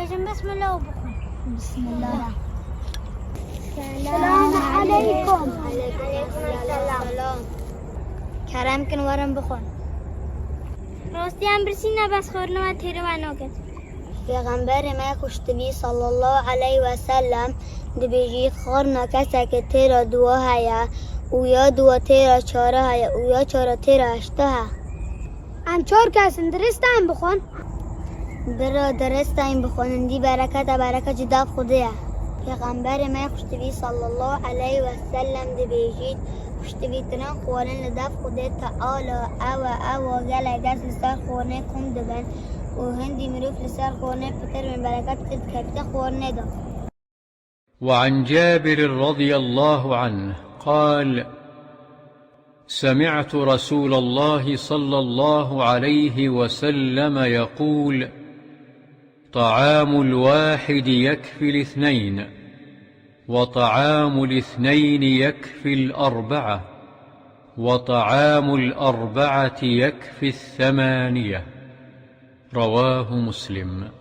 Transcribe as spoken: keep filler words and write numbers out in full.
Bêjin bismillah û bixwin. Bismillah. Selamun aleykum. Aleykum selam. Kerem kin werin bixwin. Rastî em birsî ne bes xwarina we têra we naket. Pêxemberê me xweştivî sallallahu aleyhi ve sellem dibêjît, xwarina kesekê têra duwa heye û ya duwa têra çara heye û ya çara têra heşta heye. Em çar kes in, dirist e em bixwin? Bira, dirist e em bixwin, hindî bereket e, bereket ji dev Xwedê ye. Pêxemberê me xweştivî sallallahu aleyhi ve sellem dibêjît, xweştivîtirin xwarin li dev Xwedê Teala ew e, ew e gelek kes li ser xwarinê kom dibin û hindî mirov li ser xwarinê pitir bin, bereket pir dikevite xwarinê de. وعن جابر رضي الله عنه قال: سمعت رسول الله صلى الله عليه وسلم يقول: طعام الواحد يكفي الاثنين، وطعام الاثنين يكفي الأربعة، وطعام الأربعة يكفي الثمانية. رواه مسلم.